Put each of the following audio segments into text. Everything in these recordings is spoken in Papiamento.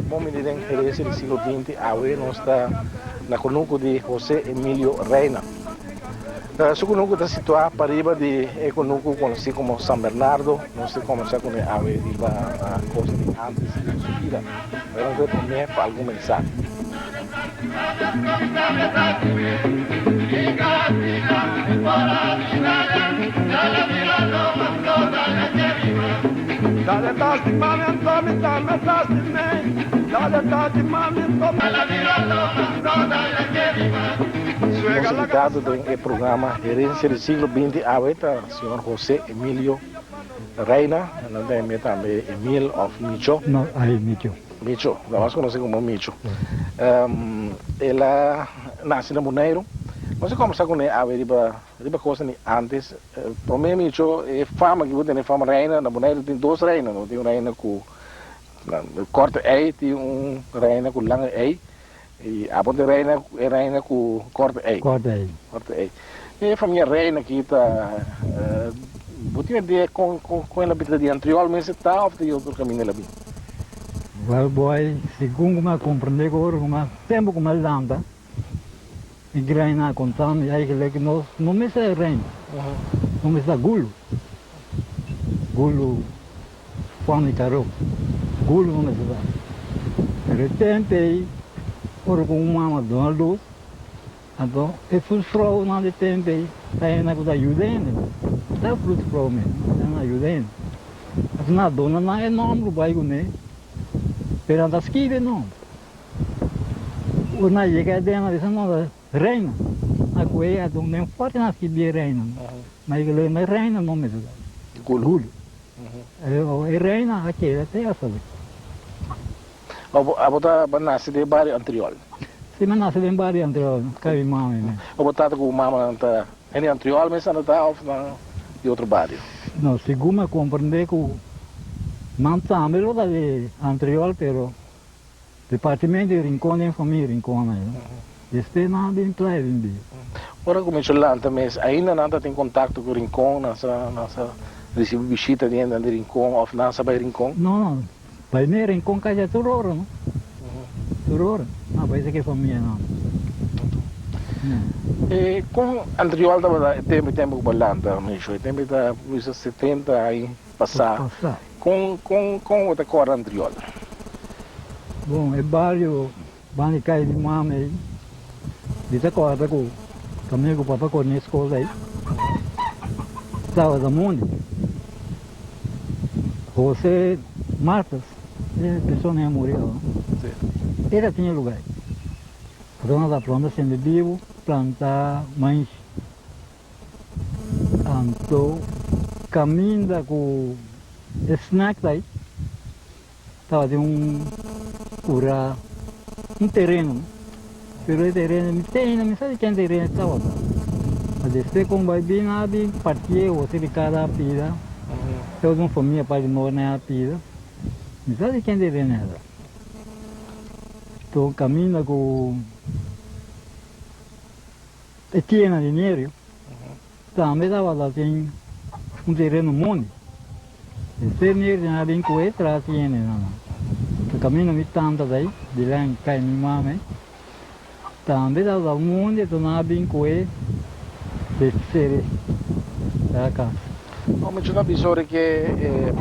Bon bini den Herencia di Siglo Binti, awe nos ta na kunuku di José Emilio Reina. Su kunuku ta situá pariba di e kunuku konosí komo San Bernardo. Nos ta kombersá kuné awe riba kos di ántes di su bida. Pero nos ta promé pa algun mensahe. Nos invitado den e programa Herencia di Siglo Binti awe ta señor José Emilio Reina, nan ta yam'é tambe Emil of Micho. No, ay, Micho. Micho, ta mas konosí komo Micho. El a nase na Boneiru. Nos a kombersá kuné awe riba riba kosnan di ántes. Promé Micho, e fama ki bo tene, fama Reina, na Boneiru tin dos reina, no? Tin un reina ku kòrte ei, tin un reina ku langa ei. I abo ta reina, e reina ku korte ei. Korte ei. Korte ei. E famia Reina aki ta, bo tin idea kon, kon, kon el a bin ta di Antriol mester ta of di otro kaminda el a bin? Wel boy, segun ku mi a komprende ku ora ku mi a, tempu ku mi a lanta, e greina a konta mi eigenlijk nos no mester e reina, nos mester ta gulu, gulu Juan di Caro, Gulu no mester ta. Pero e tempu ei, ora ku un mama duna lus, anto e frusfrounan di tempu ei ta hende ku ta yuda hende. Ta frusfrou mes, ta hende yuda hende. Anto nan a duna nan e nòmber bai kuné, pero nan ta skibi e nòmber. Ora nan a yega aden nan a bisa no ta Reina. A ku e a duna den forte nan a skibi e Reina. Ma e lei ma Reina no mester ta. Gulu. E reina a keda te hasta awe. Abo ta nase den bario Antriol? Si, mi a nase den bario Antriol, kai mi mama mes. Bo tata ku bo mama nan ta hende Antriol mes nan ta of nan di otro bario? No, segun mi a komprende ku nan tambe lo ta di Antriol pero departamento di Rincon den famia Rincon nan e. Despues nan a bin playa bin biba. Ora ku mi lanta mes ainda nan ta tin kontakto ku Rincon nan sa nan sa Ricibi bishita di hendenan di Rincon of nan sa bay Rincon? No, no. Bay me Rincon casi tur ora, no. Tur ora. No, bay sa ke famia no. E con anterior tabata e tempo, e tempo cu bo lanta, Micho? E tempo ta bisa 70 ai pasa. Pasa. Con, con, con bo ta corda anterior? Bon, e bario banda di caya di mama ei, mi ta corda cu caminda cu papa corda na e school ei, tabata mondi. Jose Martes, e persona ei a muri awo, e ta tin e lugar ei. Pasobra nan ta planta sende bibu, planta mais. Anto caminda cu e snack ta ei, Tabatin un cura, un tereno, pero e tereno mi te mi sa di ken tereno tabata. Ma despues con bay bin a bin partié hopi di cada pida, tabata un familia parti nor na pida, mi sa di ken tereno era. Enton caminda cu e tienda di Nerio tambe tabata tin un tereno mondi. Despues mi a bin ku e tras yende nan. Ta kaminda mi tanta ta ei, di lèn kai mi mama ei. Tambe tabata un mondi enton nan a bin ku e desere ta kas. No, mi ta bisa ora ke e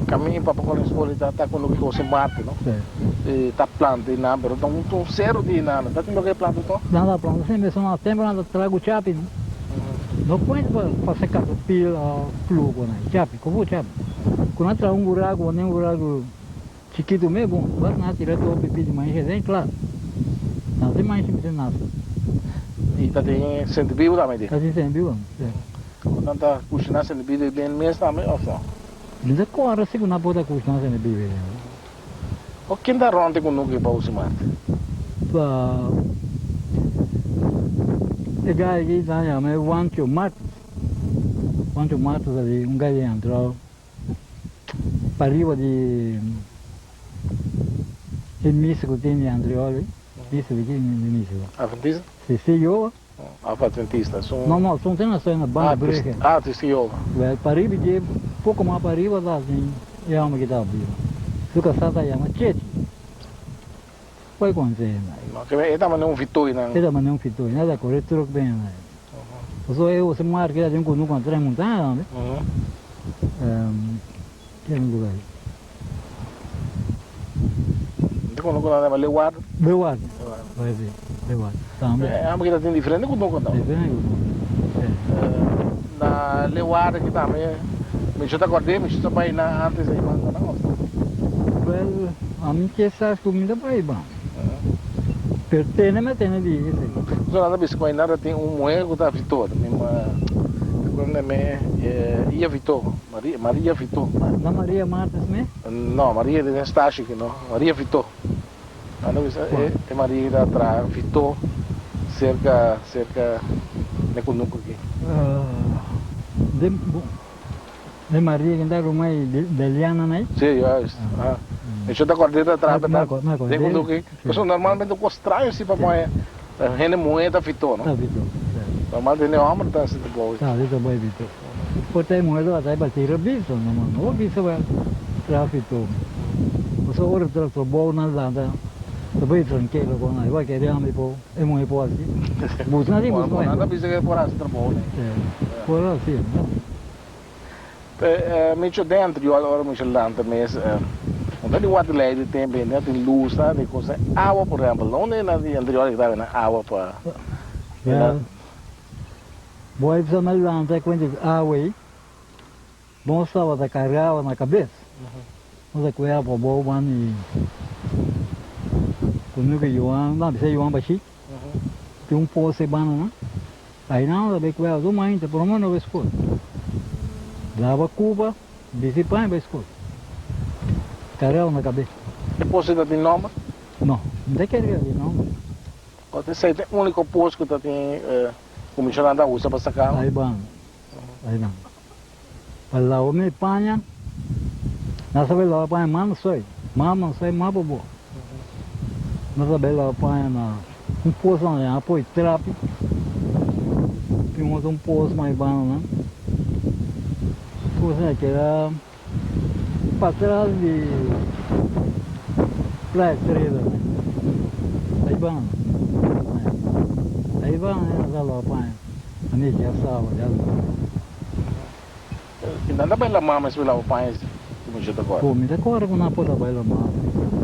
kamin pa poko na skol ta ta ku loke Jose Marte no. Sí. Ta planta ei nan pero ta un un sero di ei nan. Ta tin loke e planta to? Nan ta planta semper son a tempo nan ta tragu chapi no. No cuenta pa pasa catapil o plugo na chapi, como chapi. Cu nan traha un buraco, un buraco chikito me bon, basta nan tira todo pipi di maishi aden, claro. Nan sin maishi mester nace. Y ta tin sentibibo tambe di? Ta tin sentibibo, si. Nan ta cushina sentibibo den mes tambe of no? Mi ta corda si cu nan por ta cushina sentibibo den. O ken ta rond ku nuke pa usa mate? Pa e guy aki nan yama e Juancho Martis. Pancho Matos ta di un gai di Antriol pariba di e misa ku tin di Antriol ei. Misa di ki di misa ta? Adventista? Si, si Jehovah. Of Adventista? Sun. No, no, sun tin na stoi na banda Brugge. Ah, Testigo Jehovah. Wel, pariba dje, poko mas pariba ta tin e homber ki ta biba. Su kasá ta yama Chechi. Bai konse e na. No, ke e ta manda un fitoi nan. E ta manda un fitoi, nan ta kore truk ben na. Pasobra e ose mar keda den kunuku na tren montaña tambe. Ke un lugar. Di kunuku nan yama Leeuwarden? Leeuwarden, bai si, Leeuwarden tambe. E amo kita tin diferente kunuku anto. Diferente kunuku, si. Na Leeuwarden ki tambe mi ta kord'é, mi ta bai nan antes ei banda nan of no? Wel, ami ke sa ku mi ta bai banda. Pero tene mi a tene di esei. So nan ta bisa ku ainda ta tin un muher ku ta Vitor, mi ta me Ia Vitor, Maria, Maria Vitor. Na Maria Martes me? No, Maria di den stashi aki no, Maria Vitor. Nan ta bisa e Maria ta traha Vitor serka serka ne kunuku aki. Den e Maria ki ta ruma e Deliana nai? Si, juist. Mi ta kòrda e ta traha den kunuku aki. Pasobra normalmente un kos straño si pa moe hende muhé ta Vitor no? Ta Vitor, si. Normalmente hende hòmber ta hasi trabou. Ta hasi trabou e Vitor. Por ta e muhé tabata e bati revista no no bisa wèl traha Vitor. Pasobra ora tra trabou nan lanta ta bai trankilo kon nan igual kere ami por e muhé por hasi. Busnan si busnan. Bo nan ta bisa ke por hasi trabou ne. Por hasi no. Micho den anterior ora micho lanta mes no ta di waterlei di tempo hende a tin luz ta di cosa awa por ehempel no unda na di anterior ki tabata awa pa Wel bo a bisa mi lanta e cuenta di awa ei nos tabata carga awa na cabes nos a coge awa pa bou ban y cuando cu Johan nan a bisa Johan bashi tin un pozo ei banda nan. Ainan ta bay cuel tur mainta prome no bay scol. Laba cuba, bisti paña bay scol. Carel na cabes. E pos ei ta tin nomber? No, no ta kere tin nomber. Ot esei ta e unico pos cu ta tin comisionan ta usa pa saca? Ay ban, ay ban. Pa laba mi paña, na sa bay laba paña mama soy, mama soy mapa bo. Na sa bay laba paña na un pos nan ya poi trapi, tin otro un pos mas banda nan. Pos nan keda patras di Playa Estrella nan, ay banda. Ay banda na sa laba paña, a mi ya saba ya. Nan ta bai lamá mes bai laba paña ku mi ta kore. Ku mi ta kore ku nan por ta bai lamá.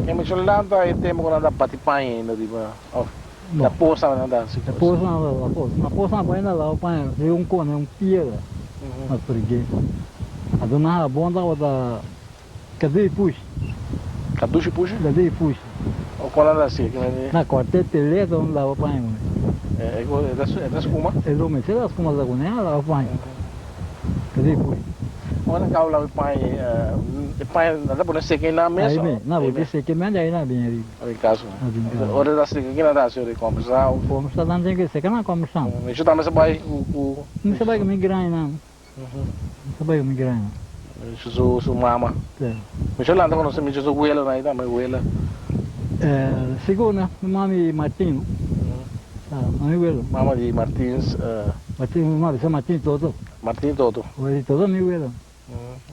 E mi lanta e tempu ku nan ta bati paña ainda riba of No. na posa nan ta hasi Na kos. posa nan ta laba kos. Na posa nan bai na laba paña riba un kone un piedra na frig'é. Anto nan habon tabata kadu'i pushi. Kadushi pushi? Kadu'i pushi. O kon nan ta hasi? Ki men di? Na kòrt'é telé ta un laba paña kuné. E e ta skuma? E lo mester ta skuma ta kuné a laba paña. Kadu'i pushi. Ora nan kaba laba e paña e paña nan ta pone seka einan mes? Ahí mes. Nan pone seka mes ahí nan bin ariba. Abin kaso. Ora ta seka ki nan ta hasi ora di kombersá? Kombersá nan tin ke seka nan kombersá. Mi tambe sa bai ku. Mi sa bai ku mi grandi nan. Mi sa bai ku mi grandi nan. Micho su su mama. Sí. Micho lanta konosé micho su wela nan tambe wela. Sigur no, mi mami Martin. Mami welo. Mama di Martins. Martin, mi mami sa Martin Toto. Martin Toto. Martin Toto mi welo.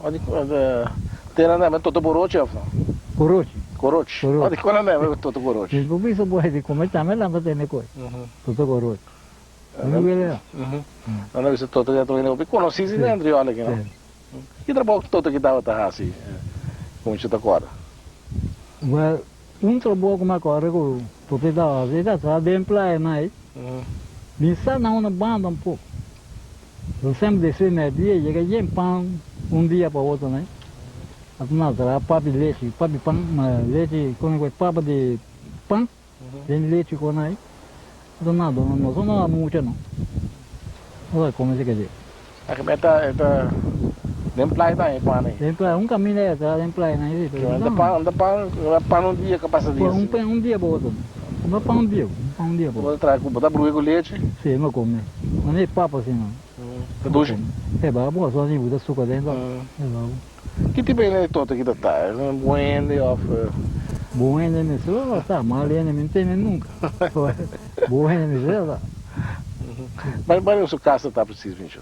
Odi tera nan tambe Toto Borochi of no? Korochi. Korochi. Odi kon nan tambe Toto Korochi? Mi por bisa bo di come tambe lanta tene koi. Toto Korochi. Mi welo ya. Nan ta bisa Toto ya ta hopi konosí si den Antriol aki no? Ki trabou Toto ki tabata hasi ku mi ta kòrda? Well, un trabou ku mi a kòrda ku Toto tabata hasi, e ta traha den playa nai. Mi sa na una banda un poko. Lo semper despues mèrdia yega yen pan un dia pa otro nai. A tuma traha papi lechi, papi pan, lechi con papa di pan. Den lechi con ai no na dona nos no na mucha no nos a come si kende. Aki e ta e ta den playa tambe e pan ei. Den playa un caminda ei atra den playa nan ei si pero no. Pan ta pan pan un dia ka pasa dia si. Un dia pa otro no pan un dia un pan un dia pa otro. Bo ta traha ku bo ta brui ku lechi? Si mi a come no e papa si no. Ta dushi? E ba bo so sin buta suka den to. E ba bo. Ki tipo hende Toto ki ta ta? Bon hende of? Bon hende mester lo ta, mal hende mi no tende nunka. Bon hende mester ta. Bai bai su kas ta ta precies Micho?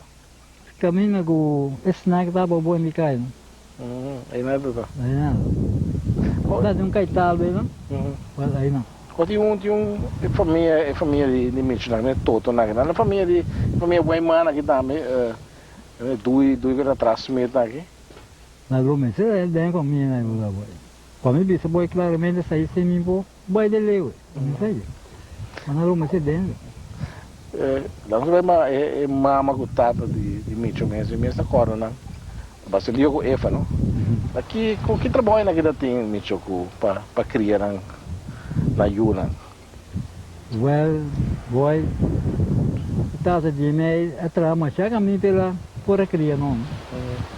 Caminda cu e snack ta pa bo indica no. Ahí nada ta. Ahí nada. Ta tin un caital bay no. Well ahí no. O tin un tin un e famia e famia di di Micho nan e Toto nan nan e famia di famia Guaymana aki tambe e dui dui cu ta tras Smith aki. Na lo mester el den famia nan bo ta boy. Pa mi bisa boy claramente sa y si mi bo bay de lewe. Mi sa ya. Ma na lo mester den. Nan sa bay e mama cu tata di di Micho mes mi mes ta corda nan. Basilio cu Efa no. Na ki cu ki trabou nan kita tin Micho cu pa pa cria nan nan yunan? Well boy e tata di mi a traha masha caminda pa el por a cria nos.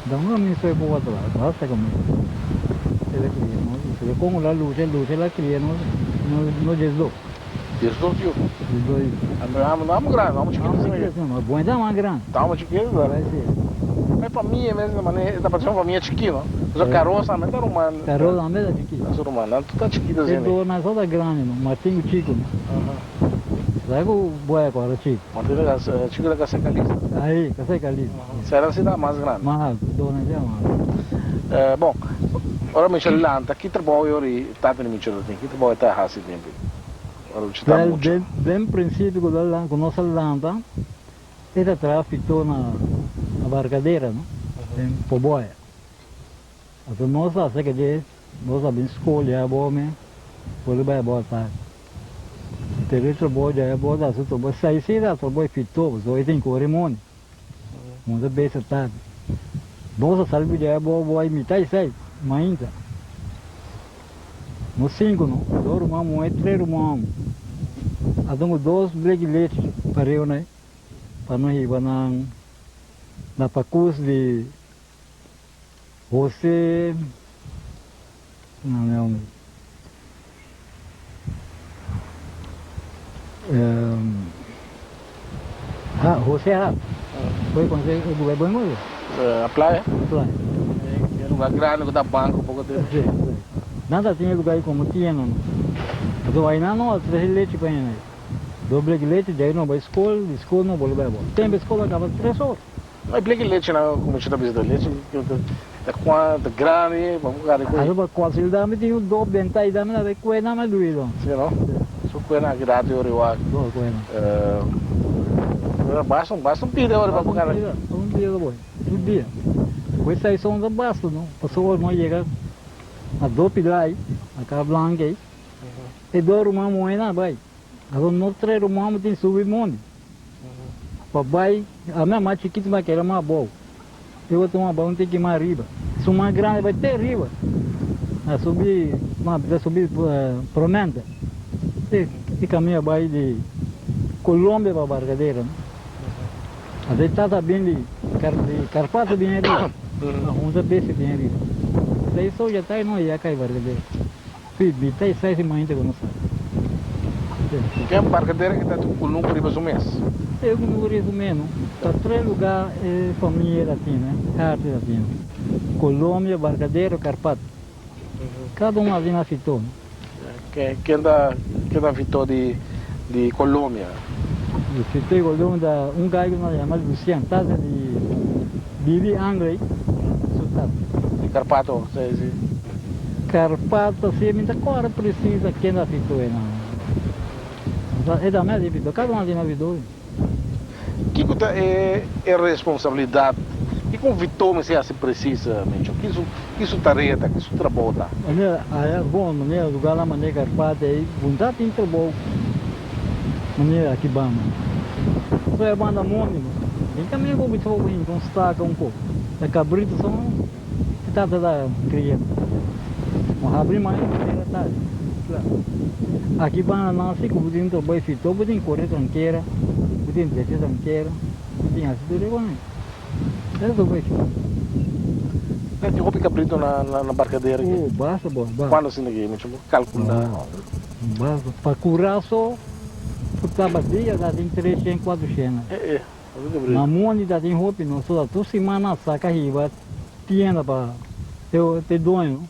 Nton un caminda soy poco atras basta caminda pa el a cria nos. Pero con el a lucha lucha el a cria nos nos diesdos. 12 yu. 12 yu. Anto amo no amo grandi, amo chikitu asina ke. Amo chikitu, bueno amo grandi. Ta amo chikitu ta. Bai si. Ma e famia mes ta mane, e ta parse un famia chikí no. Pasobra Caroz tambe ta ruman. Caroz tambe ta chikí. Ta su ruman, nan tur ta chikitu asina. E dos nan so ta grandi no, Martin ku Chico no. Sa ku boy a kòrda Chico. Martin ta Chico ta kasa Calista. Ahi, kasa Calista. Sera si ta mas grandi. Mas alto, dos nan si ta mas alto. Bon, ora Michel lanta, ki trabou e ora e tata di Michel ta tin? Ki trabou e ta hasi tempu? Ora Michel ta Wel, mucha. den, den principio cu cu nos a lanta, e ta traha fitó na, na Barcadera, no? Den Poboya. Anto nos a hace ke nos a bin school ya abou me, por bai abou atardi. Pero e trabou dja abou ta haci trabou seis ora, trabou e fitó, pasobra e tin core moni. Nos a besa tardi. Nos a sali di dja abou abou ai mitad di seis, mainta. Nos sinku no, dos ruman muhé, tres ruman hòmber. A duna dos bleki lechi pareu na e pa no hiba nan na pakus di José, no mi hòmber, ha, José Hart. Bo e konosé e lugar bon modo? Na playa? Na playa. E lugar grandi ku ta banko poko tempu. Si, si. Nan ta tin e lugar ei komo tienda no. Pasobra wainan no a trese lechi pa hende. Doble ki lechi, djei no bai skol, di skol no bolbe bai abou. Tempu e skol a kaba tres or. No e bleki lechi nan ku mucha ta bisa ta lechi ta kuan ta grandi pa bo kari kue. Aso pa kualsier dame tin un dop den tai dame ta kue nan a dui don. Si no? Su kue nan aki ratu yori wak. Do kue nan. Basta un basta un pida ora pa bo kari. Basta un pida ta boy. Tur dia. Kue sai son ta basta no. Pasobra no yega a do pida ai a kar blank ei. E do ruman muhe nan a bai. Aso no tres ruman bo tin subi mondi. Pa bai, ami a mas chikitu ma keda mas abou. E otro un a bai un tiki mas riba. Esun mas grandi bai te riba. A subi, ma ta subi Promenta. E caminho a bai di Colombia pa Barcadera. Ata e tata bin di Carpato bin riba. A hunta besi bin riba. Ta e soja ta e no ya cai Barcadera. Sí, mi ta esei si mainta ku no sa. Ken barkadera ki ta tin kunuku riba su mes? E kunuku riba su mes no. Ta tres lugá e famia ta tin, e arte ta tin. Colombia, Barkadero, Karpat. Kada un a bin afitó. Ken ta ken ta afitó di di Colombia? Afitó di Colombia ta un gai ku nos ta yama Lucian, tata di Bibi Angley, su tata. Di Karpato, sí. Carpato si mi ta corda precies a ken a fitó e nan. E tambe a fitó, cada un a fitó. Kiko ta e e responsabilidad? Kiko un fitó mester haci precies, Micho? Ki su ki su tarea ta? Ki su trabou ta? Manera aya bon, manera lugarnan manera Carpato ei, bunta tin trabou manera aki banda. So e banda mondi no. Den caminda ku bo ta hinka un staka un kos. E cabrito son. E tata ta cria. No habri mai manera tal. Claro. Aki banda nan si cu bo tin trabou fito, bo tin core tranquera, bo tin drecha tranquera, bo tin haci tur e cosnan. Esa trabou fito. Nan tin hopi cabrito na na barcadera aki? Oh, basta bo, basta. Cuanto asina ki mucho bo calcula? No, basta. Pa curaso, por tabadia ta tin treshen, cuatroshen. Eh, eh. Na mondi ta tin hopi no so ta tur siman nan saka hiba tienda pa e doño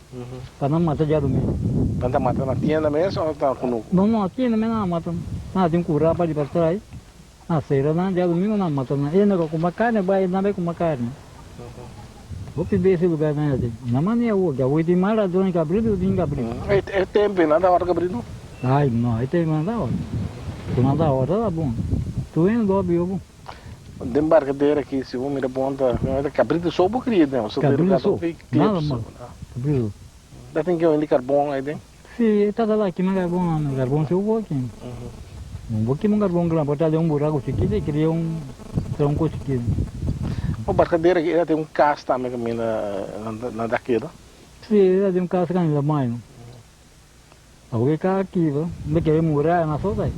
pa nan mata djadumingu. Nan ta mata na tienda mes o ta kunuku? No no na tienda mes nan a mata nan a tin kura pa riba trai nan sera nan djadumingu nan mata nan e no ka kuma karni bai nan bai kuma karni hopi bes e lugar nan ya tin na mane awor ki awor tin mas ladron kabritu tin kabritu. E tempo nan ta hòrta kabritu? Ai no, e ta manda ora. Ku nan ta ora ta bon. Tur hende lo a biba bon. Den barkadera aki si bo mira bon ta kabritu so bo kria den. Kabritu so, nada mas. Kabritu so. Ta tin ke wende karbon ai den? Si, e tata la kima karbon nan, karbon si bo kima. Bo kima un karbon grandi, bo ta den un buraku chikito i kria un tronko chikito. Bo barkadera aki e ta tin un kas tambe kaminda nan ta keda? Si, e ta tin un kas kaminda mayo. Awe ka akiba mi kere mura na sota ei.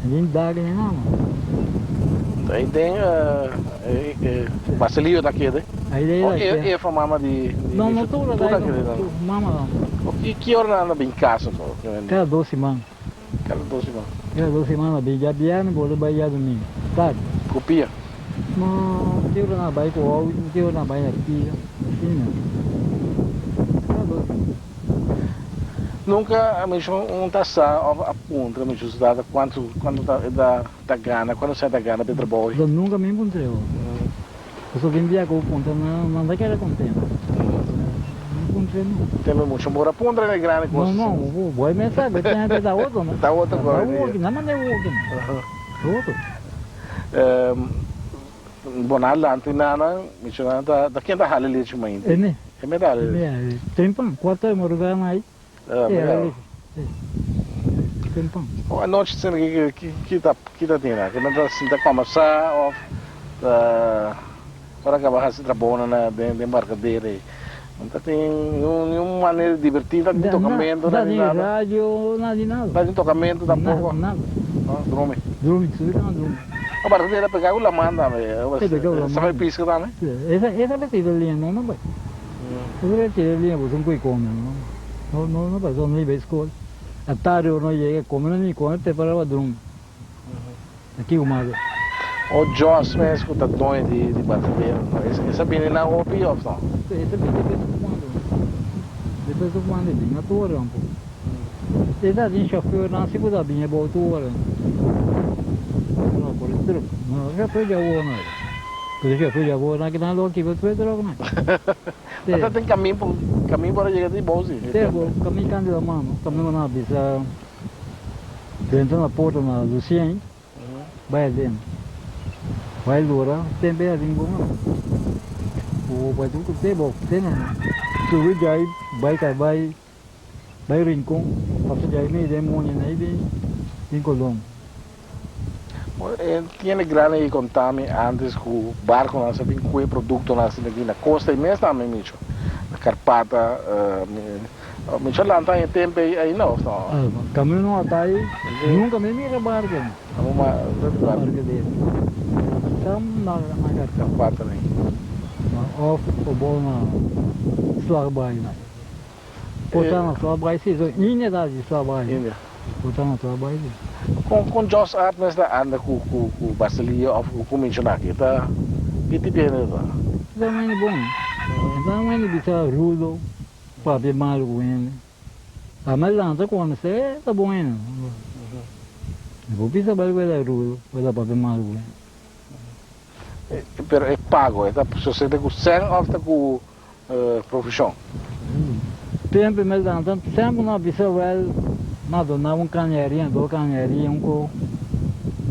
Ni dak ni nada. Ei den Basilio ta keda. Ei den ta keda. E fa mama di No no tur ta keda. Mama ta. Ki ora nan ta bin casa to? Kada dos siman. Kada dos siman. Kada dos siman nan bin djabièrnè bolbe bai djadumingu. Tardi. Ku pia? No, ki ora nan bai ku outo, ki ora nan bai na pia. Asina. Kada dos siman. Nunka mi un ta sa of a puntra mi su tata cuanto cuanto ta e ta gana, cuanto sa e ta gana pa e trabou ei. Nunka mi puntra e Pasobra tin dia ku puntra nan nan ta keda kontento. Mi puntra no. Tembe mucho por a puntra na e grandi kos. No no, bo e mes sa ku e tembe ta otro no. Ta otro Ta woki, nan manda e woki no. Ta otro. Bo nan lanti nana, mi cu nan ta, ta ken ta hala lechi mainti? E me. E me ta hala lechi. E me, tempan, cuarto e madrugada nan ai. Ah, E hala lechi. Tempan. O anochi sina ki ki ki ta ki ta tin nan? Ki nan ta sinta combersa of ta ora caba haci trabounan na den den barcadera ei? Nan ta tin niun niun manera di diverti, nan ta tin tocamento, nan ta tin nada. Radio, nada di nada. Nan ta tin tocamento tampoco. Nada, nada. No, drumi. Drumi, subi cama drumi. O barcadera pega cu laman tambe. E pega cu laman. Sa bay pisca tambe? Esa esa ta tira liña no no bay. Esa ta tira liña bo sun cu come no. No no no bay, so no bay school. A tarde ora no yega come no ni come prepara pa drumi. Aki cu mas. O Jos mes cu ta doño di di barcadera no esa bini na hopi of no? Esa bini de bes en cuando. De bes en cuando e bini na tur ora tampoco. Esa tin chauffeur nan si cu ta bini abou tur ora. No por e truck. No chauffeur di awor no. Pero chauffeur di awor nan kinan lo kiba tur e truck nan. Ata tin camin por camin por a yega di bou si. Te bo camin canti la mano camin cu nan a bisa drenta na porta na Lucien bai aden bai lora tempe a tin bon bo bai tur te bo te nan subi djai bai kai bai bai Rincon pasa djai mei den moña na bin bin Colon. E tiene grandi di conta mi antes cu barconan sa bin cue productonan asina aki na costa y mes tambe micho na Carpata micho a lanta e tempo ey ainda of no? Camino no ata ey nunca mi mira barco Amo ma barco de sam na Carpata ni of obo na Slagbaai na Por ta na Slagbaai si so India ta di Slagbaai India por ta na Slagbaai si. Con con Jos Art mes ta anda cu cu cu Basilia of cu cu menciona aki ta ki tipo hende ta? Ta un hende bon. Ta un hende bisa rudo, papia malo cu hende. Ama e lanta cu ame ta bon hende. Mi por bisa bai cu e ta rudo o e ta papia malo cu hende. Pero e pago e ta sosede cu cen of ta cu Profesion. Tempo mi lanta semper no a bisa wel ma duna un cañeria dos cañeria un co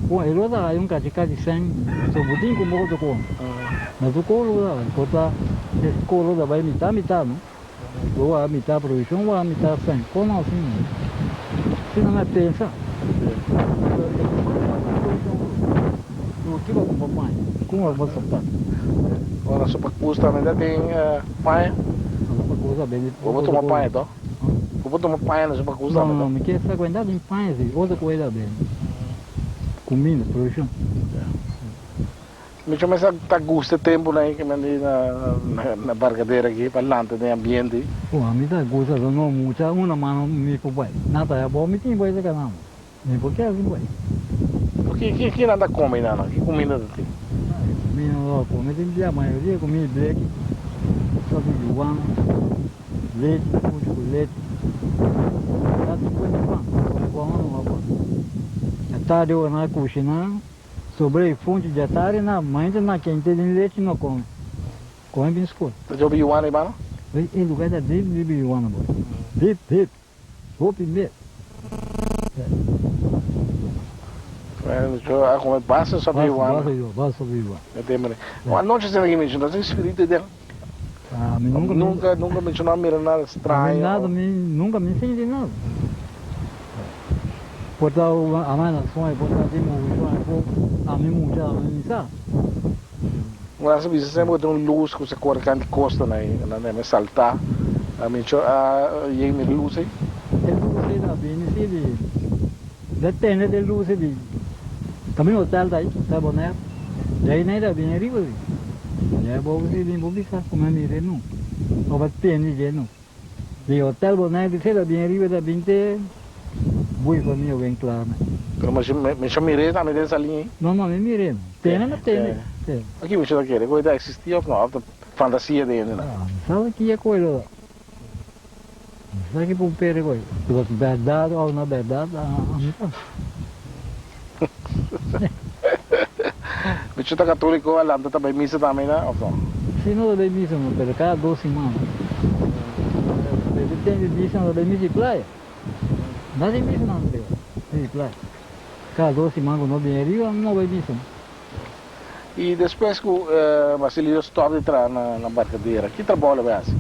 bon e lo ta haya un cachi cachi cen so bo tin como otro co na su colo bo ta haya por ta e colo ta bay mitad mitad no bo wak mitad provision bo wak mitad cen como asin asina mi a pensa kico bo paña como bo ta. Ora sopa cus tambe ta tin paña. Sopa cus ta bende. Bo por tuma paña to? Bo por tuma paña na sopa cus tambe to? No, no, mi kier sa cuenta tin paña si, otro cosa ta bende. Cuminda, produccion. Mi cuminsa ta gusta e temponan ei ke mi anda na na barcadera aki pa lanta den ambiente. Oh, ami ta gusta so no mucha una mano mi por bai. Nan ta abou mi tin bai cerca nan. Mi por kier si bai. Ki ki ki nan ta come nan? Ki cuminda ta tin? Cuminda nan ta come tin bia mayoria cuminda bleki, sopi yuwana, lechi, puchi cu lechi. Ta tin buen di pan, come pan o no pan. Atardi ora nan a cushina, sobra e funchi di atardi nan mainta nan kente den lechi no come. Come bin school. Ta jobi yuwana ibano? E lugar ta dip dip yuwana boy. Dip dip. Hopi mes. Yo a come basta sopi yuwana. Basta yuwana, basta sopi yuwana. E tempo ne. Anochi sena ki mencioná tin spirito den. Ah, mi nunca nunca nunca mencioná mira nada extraño. Nada, mi nunca mi sinti nada. Por ta a mãe na sonho, por ta tin mucho sonho, por a mi mucha a mi sa. Bo sa bisa semper ku tin un lus ku sa kore kanti kosta na e na me saltá. A mi cho a yega mira lus ei. E lus ei ta bini si di de tende de lus ei di kaminda hotel ta ei, hotel Bonaire. De ei nei ta bini riba si. De ei boven si bin bo bisa ku mi a mira no. Bo pa tende dje no. Di hotel Bonaire di si ta bini riba ta bini te bui famia wen kla me. Pero mi cho mir'é tambe den sa liña ei? No no mi mir'é no. Tene mi tene. Tene. Aki mi cho ta kere ku e ta existi of no of ta fantasia di hende nan? Ah mi sa ki e koe lo ta. Mi sa ki por pere koe. Si ta berdad of no berdad a mi sa. Mi cho ta katoliko a lanta ta bai misa tambe na of no? Si no ta bai misa no pero kada dos simana. Pero ten di misa no ta bai misa di playa. No tin misa nan riba, misa di playa. Kada dos siman ku no bini riba no bai misa. I despues ku Basilio stòp di traha na Barcadera, ki trabou el a bai hasi?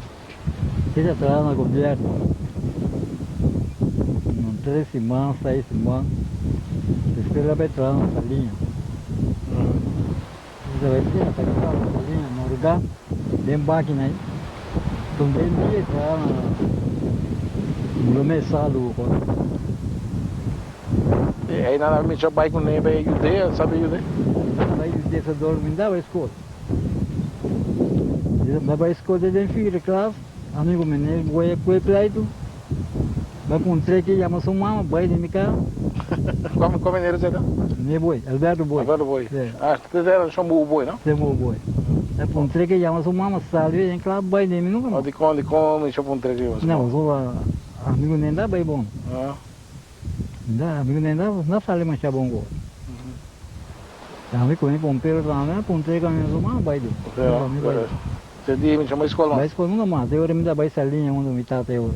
E ta traha na gobierno. Un tres siman, seis siman, despues el a bai traha na Saliña. E ta bai traha na Saliña, Morga, den bakina ei. Tambe un dia e traha na Mulomé Salu. E einan a micha bai ku ne bai yud'é, sabi yud'é? Nan a bai yud'é sa dormi, nan bai skol. Nan bai skol te den vierde klas, amigu mi ne wea kue pleitu, bai puntr'é ke yama su mama, bai den mi kas. Kua meneer esei ta? Ne Boy, Alberto Boy. Alberto Boy. Ah, te era shon Bubu Boy, no? Te Bubu Boy. Bai puntr'é ke yama su mama, sali den klas, bai den mi nunka mas. Dikon, dikon micha puntr'é ke yama su mama? No, pasobra amigu ne da bai bon. Da, amigo nen da, na sali masha bon go. Ami ku mi pompero tambe, puntr'é ku mi suma bai di. Mi bai di. Te di mi chama skol mas? Bai skol nunka mas, te ora mi ta bai saliña unda mi tata e ora.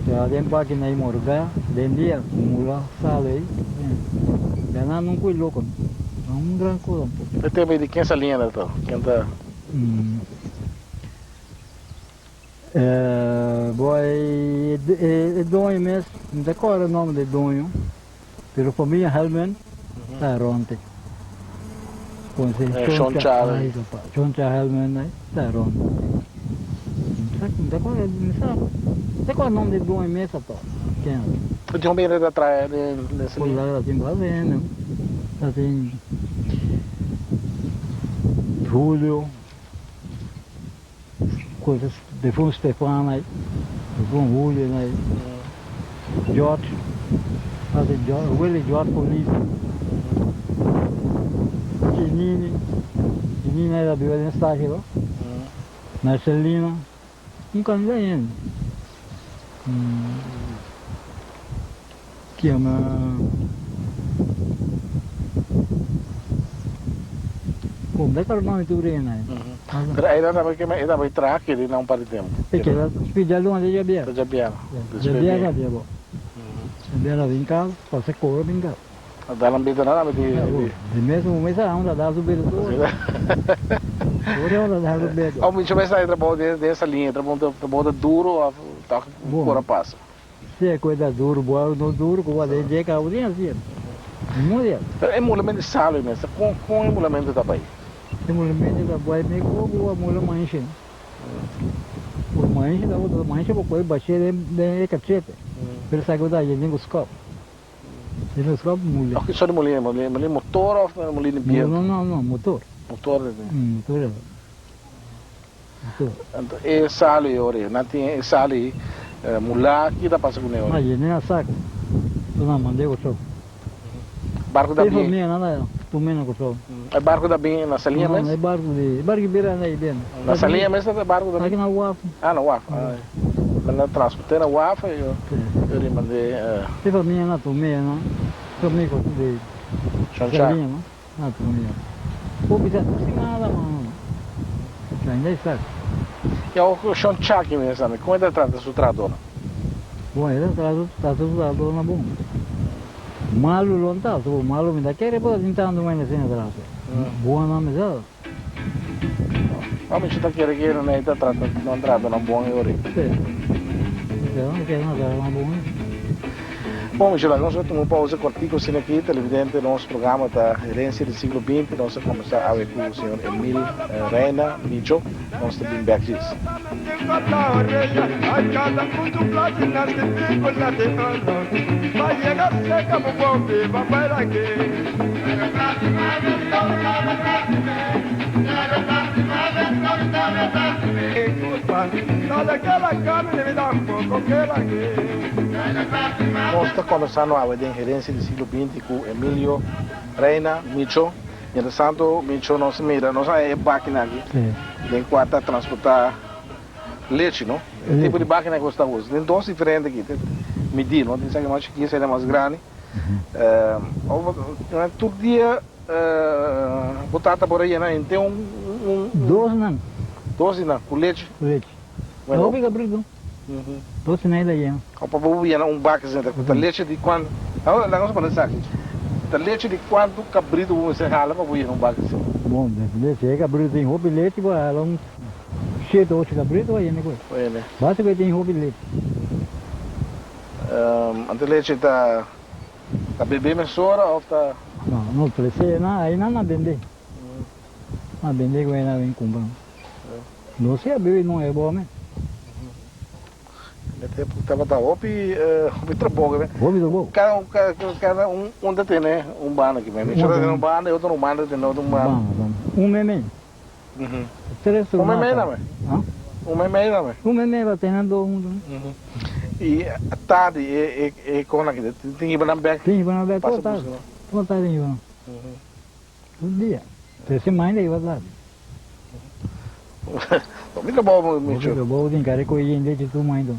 Traha den baki na e morga, den dia mula sal ei. Ya nan no kui loko, no un gran cosa tampoco. E tempo ei di ken saliña ta to? Ken ta? Bo e doño mes, mi ta kòrda nòmber di e doño, pero famia Helman ta ronte. Choncha Helman ta ronte. Mi ta kòrda, mi sa, mi ta kòrda nòmber di e doño mes atò, ken a. Tin hopi hende ta traha den ese liña? Ta tin basta hende, ta tin Julio. Cosas de fun Stefan ai, de fun Julio ai, George, hace George, Willie George Police, Chinini, Chinini era biba den Stagio, Marcelina, un cantidad de hende. Kiema Kom da karo mami tur ena. Pero ei nan tambe kema e tambe traha keri na un par di tempu. E keda pidi algun ade djabier. Ta djabier. Djabier ta bia bo. Djabier ta bin kas, pasa koro bin kas. A da nan bida nan tambe di. Di mes un mes a ta da su bida tur. Tur e ta da su bida. Ò mi mester a trabou den esa liña, trabou ta duro òf ta por a pasa? Si e koe ta duru, bo a no duru ku bo a den dje kaba di hasi. Ningún dia. Pero e mulamento di salo ei mester, kon kon e mulamento ta bai? E mulamento ta bai mi ku bo a mula manshi. Por manshi ta bo manshi bo koe bashé den den e kachete. Pero esaki bo ta haña den ku skòp. Den ku skòp mule. Oke, so di mulina, mulina motor òf mulina di bientu? No, no, no, motor. Motor de. Motor. Anto e sali e ora ei, nan tin e sali mulá, ki ta pasa kuné ora? Ma yene a sak, so nan mand'é ku shop. Barku ta E bin. famia nan ta tum'é na Kòrsou. E barku ta bin na Saliña mes? No, e barku di, e barku bira na Iben. Na Saliña mes ta e barku ta bin? Aki na waf. Ah, na waf. Men a transport'é na waf i yo rimand'é. E famia nan a tum'é na, famia di Saliña no, nan a tum'é. Bo bisa tur siman nan ta manda. Ainda e sa. I awor ku Shon Chaki mes tambe, kon e ta trata su trahadónan? Bon, e ta trata su trahadónan bon. Malu lo ta, so malu mi ta kere por tin tantu mene asina trata. Bon nan mi sa. No, mi ta kere kere nan e ta trata nan trahadónan bon e ora ei. Si. Mi ta kere nan trata nan bon ei. Bon, mi laga nos a tuma un pausa kortiku asina aki. Televidente, nos programa ta Herencia di Siglo Binti. Nos a kombersá awe ku señor Emil Reina Micho. Nos ta bin bek djis. Nos ta kombersando awe den Herencia di Siglo Binti ku Emilio Reina Micho. Mientras tanto Micho nos mira, nos haña e bakina aki den kua ta transportá lechi, no? E tipo di bakina ku nos ta usa. Tin dos diferente aki, tin midí, no? Tin esaki mas chikí, esaki mas grandi. Tur dia bo tata por a yena henter un. Dos nan. Dos di nan, ku lechi. Ku lechi. No hopi kabritu. Dos di nan ta yena. O pa bo yena un baki asina, ta lechi di kuantu? Laga nos pone esaki. Ta lechi di kuantu kabritu bo mester hala pa bo yena un baki asina? Bon, depende. Si e kabritu tin hopi lechi, bo a hala un shete, ocho kabritu bo a yena ku e. Basta ku e tin hopi lechi. Anto lechi ta bebe mesora of ta. No, no ofresé nan, ahí nan a bende. Nan a bende ku nan a bin kumpra. No sea bebe no e bo me. Na tempu tabata hopi hopi trabou ke. Hopi trabou. Kada un kada un un ta tene un banda aki me. Mi ta tene un banda e otro un banda ta tene otro un banda. Un meme. Tres Un meme na me. Un meme na me. Un meme pa tene dos huntu. I tardi e e e kosnan aki tin hiba nan bek. Tin hiba nan bek tur tardi. Tur tardi tin hiba nan. Tur dia. Tres semana ta hiba tardi. Hopi trabou Micho. Hopi trabou tin kare koe yen lechi tur mainto.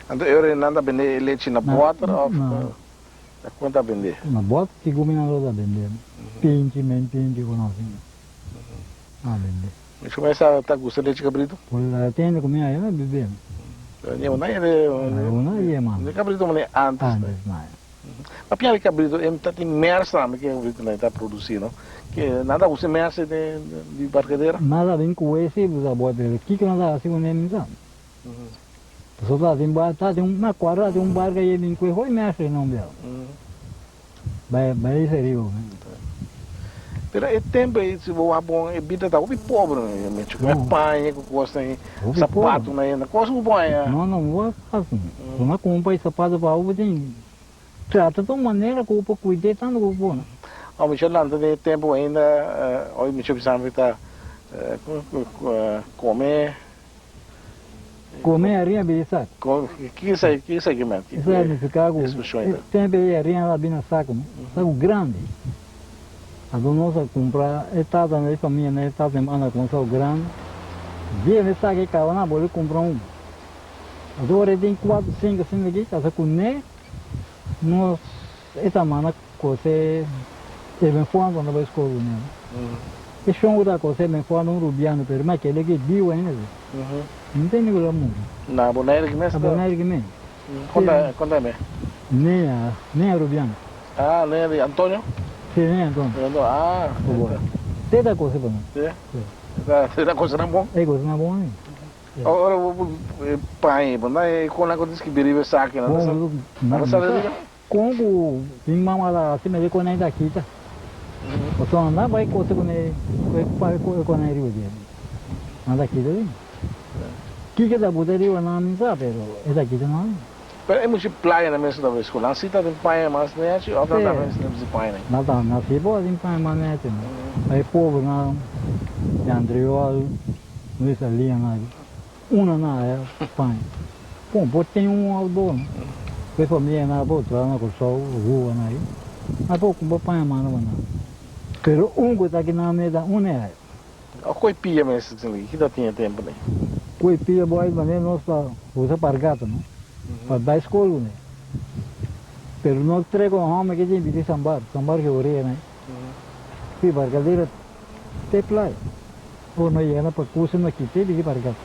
Anto e ora nan ta bende e lechi na bòter òf ta kon ta bende? Na bòter sigur mi nan lo ta bende. Pinchi men pinchi ku nos a bende. Micho mesa ta gusta lechi kabritu? Por la tende ku mi a yama bebe. Una yende Una ye man. Kabritu mane antes. Antes na. Papia di cabrito e ta tin mers tambe ke cabrito nan ta produci no ke nan ta usa mers di barcadera. Nan ta bin cu ese usa boy pero kiko nan ta haci cu ne mi sa. Pasobra ta tin bar ta tin un acuerdo ta tin un barca ye bin cu e hoy mers e nomber. Bai bai ese rio. Pero e tempo ei si bo wak bon e bida ta hopi pobre mecho cu e paña cu cosnan ei sapatonan ei cos cu bo haña. No no bo a fácil. Bo na cumpra e sapato pa bo tin trata ta un manera cu bo por cuid'é tanto cu bo por. Oh mi lanta den e tempo ainda oi mi bisa mi ta come. Come harinha bira saco. Kiko esaki kiko esaki men? Esaki significa cu e tempo ei harinha ta bira saco saco grandi. Anto nos a cumpra e tata e famia e tata e manda cu un saco grandi. Dia mi saca e caba nan a bolbe cumpra un. Anto ora e tin cuatro cinco asina aki casa cu ne nos e ta manda cose e ben fuan cuando bai scol cu ne. E shon cu ta cose e ben fuan ta un rubiano pero mi a keda aki biu ainda si. Mi no tende cu lo a muri. Na Bonaire ki mes ta? Na Bonaire ki mes. Conta conta e me. Nea Nea rubiano. Ah Nea di Antonio? Si Nea Antonio. Ah. Te ta cose pa mi. Si? Te ta cose nan bon? E cose nan bon ami. Ora bo paña bo na e con nan cu ta scribi riba esaki nan ta nan ta sa riba? Con cu mi mama ta haci mester con nan ta kita. Pasobra nan ta bay cose cu e cu e con nan riba dje. Nan ta kita di. Kiko ta buta riba nan mi sa pero e ta kita nan. Pero e mucha playa nan mes ta bay school. Nan si ta tin paña mas nechi of nan ta mes tin paña? Nan ta nan si por tin paña mas nechi. E pober nan di Andriol. Luis a lia na una na e paña. Bon, por tin un of dos, no? Ku e familia na por traha na Kòrsou, rua na ei. A por kumpra paña manda pa nan. Pero un ku ta aki nan mes ta un e. O koe pia mes ki ta tin e tempu nei? Koe pia boy manera nos ta usa pargata no pa bai skol kuné. Pero nos trek un hòmber ke tin bisti sambar, sambar ke orea nei. Pi barkadera te playa. Ora no yega na pakusi no kite bisti pargata.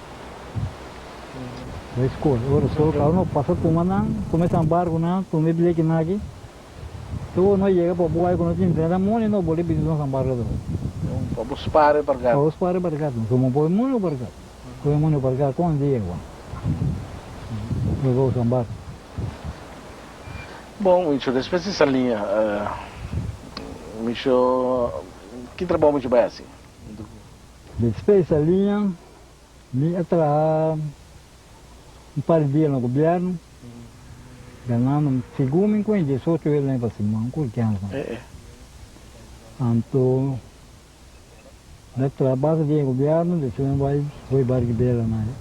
Bai skol. Ora skol kaba no pasa tuma nan, tuma e sambar ku nan, tuma e blekinan aki. Tur no yega pa bo ay ku no tin 30 moni no bo li pidi nos ambargador. Pa bo spara e bargata. Pa bo spara e bargata. So bo poi moni bargata. Poi moni bargata kon di yega. Bo go sambar. Bon Micho, despues di Saliña, Micho, ki trabou Micho bai hasi? Despues di Saliña, mi a traha un par di dia na gobierno. Ganando segun mi cuenta 18 euro pa siman cu alcansa. Anto mi a traha basta dia den gobierno despues mi bai bay Barki Bela na mi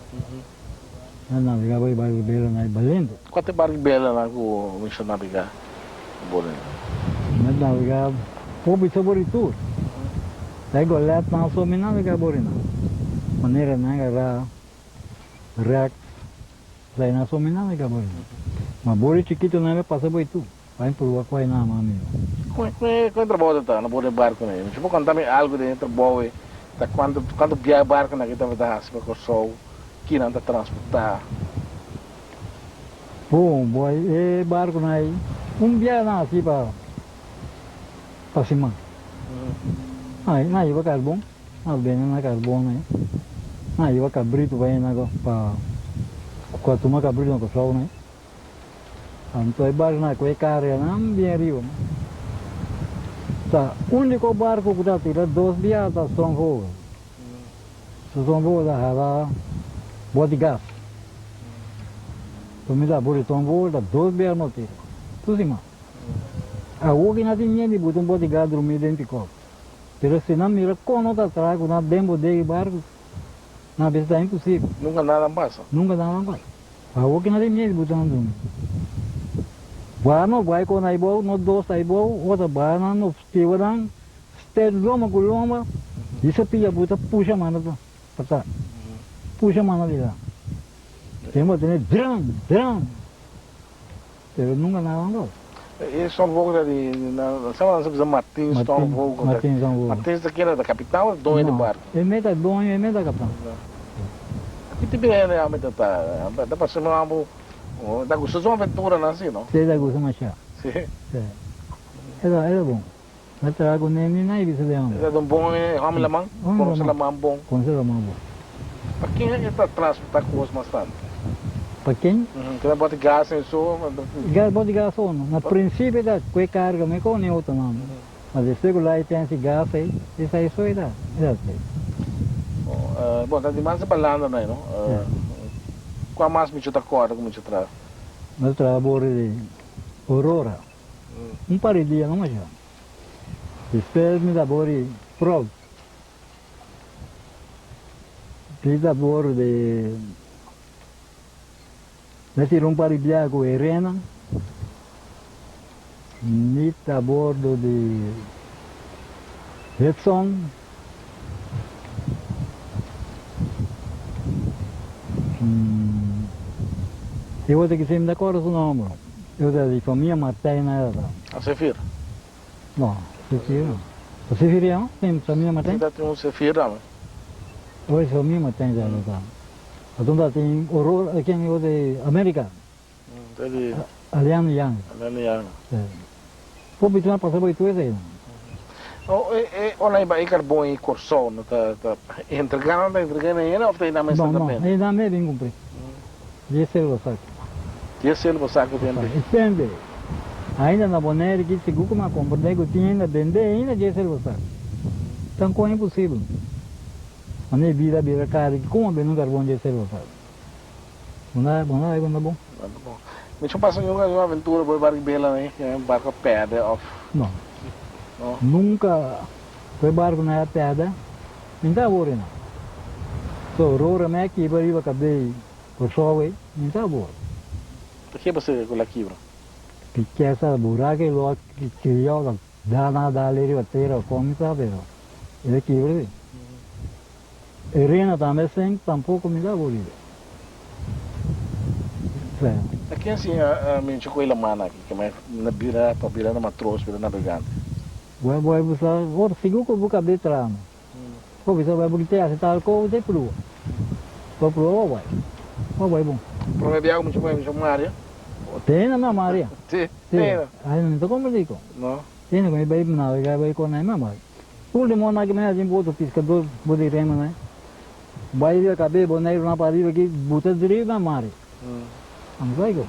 a navega bay Barki Bela na Balente. Cua ta e Barki Bela na cu mi sa navega bo den? Mi a navega hopi sabor di tur. Ta e golet nan so mi navega bo den nan. Manera nan agarra rek. Zai na so mi nada ka bori. Ma bori chikito nan a pasa boi tu. Bai purba ku ai na ama amigo. Kon e trabou ta ta na borde barco nei? Bo por konta mi algo den e trabou ei? Ta kuantu kuantu biahe barco nan aki tabata hasi pa Kòrsou? Ki nan ta transportá? Bon, bo e barco nan ei un biahe nan hasi pa pa siman. Nan nan hiba karbon, nan bende nan karbon ei. Nan hiba kabritu pa hende pa ku a tuma kabritu na Kòrsou nei. Anto e barku nan ku e karga nan bien riba. Ta úniko barku ku ta tira dos bia ta Stromvogel. Stromvogel ta hala bòt di gas. Mi ta buri Stromvogel ta dos bia no tira. Tur siman. Awor ki nan tin miedu di buta un bodyguard drumí den pikòp. Pero si nan mira kon no ta traha ku nan den bodega i barku, nan bisa ta imposibel. Nunka nada a pasa. Nunka nada a pasa. Awor ki nan tin miedu di buta nan drumí. Baha no bai kon aibou, no dos aibou, otro baha nan no stiba nan, stèd lomba ku lomba, di sa pia buta pusha manda pa pusha manda di la. Tempo a tene dram, dram. Pero nunca nada no. E Stormvogel ta di sama nan sa bisa Martin Stormvogel. Martin Stormvogel. Martin ta kende ta kapitan of doño di barco? E me ta doño e me ta kapitan. Ki tipo di hende ami ta ta? Ta parse mi amo ta gusta su aventuranan si no? Si ta gusta masha. Si. Si. E ta e ta bon. Mi a traha ku ne ni na bisa den homber. E ta un bon homber laman? Konoce laman bon. Konoce laman bon. Pa ken e ta transporta kos mas tantu? Pa ken? Ken ta boti gas en so? Gas boti gas so no. Na prinsipio ta kue karga me kon ni otro nan. Ma despues ku lai tensi gas ei, esei so e ta e ta trei. Bon, ta di mas e balanda nei no? Kua mas micho ta kòrda ku micho traha? Mi ta traha borde di Aurora. Un par di dia no masha. Despues mi ta bori Proud. Mi ta bor di Mi tira un par di biaha ku Herena. Mi ta bordo di Hudson. E otro ki mi ta kòrda su nòmber. E otro di famia Martijn era ta. A Sefir? No, Sefir no. A Sefir ya no? Tin famia Martijn? Si ta tin un Sefir tambe. Oi famia Martijn ta ta. Aton ta tin Aurora, ken e otro di America. Ta di. Aliano Yang. Aliano Yang. Si. Hopi tuna pasa bo itu esei. O e e ora e bai carbon i Corsou no ta ta entrega nan ta entrega na hende of ta nan mes ta No no e nan mes bin cumpri. Dies el bo saco. Dies el bo saco tembe. E tembe. Ainda na Bonaire ki sigur cu mi a comprende cu tin hende a bende ainda dies el bo saco. Tan con imposibel. Mane e bida a bira caro ki como a bende un carbon dies el bo saco. Bo na bo na bo na bon. Mi cho pasa nunca un aventura bo e barco bela nei, e barco a perde of. No. No. Nunca bo e barco na a perde, mi nta abori no. So rora mi a kibra riba cabei Corsou ei, mi nta abori. Ta ke bo sega cu la kibra? Kikesa buraco lo a cria o da na dal riba tera o con mi sa pero el a kibra si. E rena tambe sen tampoco mi ta burido. Sea. Ta ken siña mincha cu e laman aki ke mai na bira pa bira na matros bira nabegante? Bo bo bo sa ora sigur cu bo cabe traha no. Bo bisa bo bo te haci tal cosa te pruba. Bo pruba bo bai. Bo bai bon. Prome biaha cu mincha bai mincha Maria? Tena na Maria. Si, tena. Ay no ta complico. No. Tena cu mi bai navega bai con nan bai. Ultimo na ki mi haci boto piscador bo di rema nan. Bai riba cabe Boneiru na pa riba ki buta dri na mari. Amo sai ku.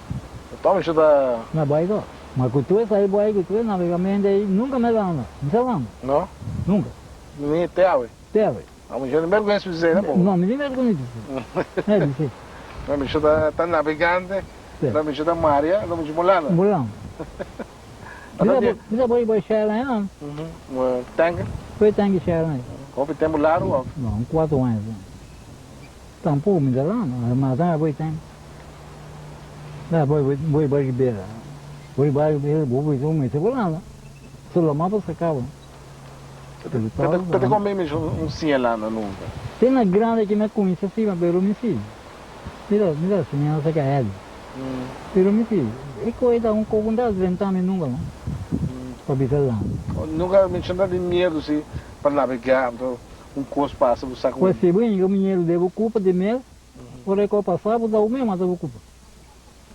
Tò mi ta. Na bai to. Ma ku tur esai bai ku tur e navegamento ei nunka mi a landa. Mi sa landa. No? Nunka. Ni te awe? Te awe. Amo mi tin bergwensa di bisei tampoco. No, mi tin bergwensa di bisei. Mi a bisei. No, mi ta ta navegante, no mi ta maria, no mi bo landa. Bo landa. Mi sa bai bai Shell ei. Tanker? Bai tanker Shell ei. Hopi tempu largu of? No, un cuatro aña. Tampoco mi ta landa, ma ta bai tanker. Ta bai bai bai ribera. Bai bai ribera bo bai mi ta bo landa. So lo mas pa sacaba. Pero te come mi un siña landa nunca? Te na grande ki mi a cuminsa si, ma pero mi si. Mira, mira siña saca hel. Pero mi si, e coe ta un coco no ta drenta mi nunca no. Pa bisa landa. Nunca mi ta di miedo si pa navega, anto un cos pasa bo saca un. Pues si bo yega miedo de bo culpa di mes, ora e coe pasa bo ta bo mes mata bo culpa.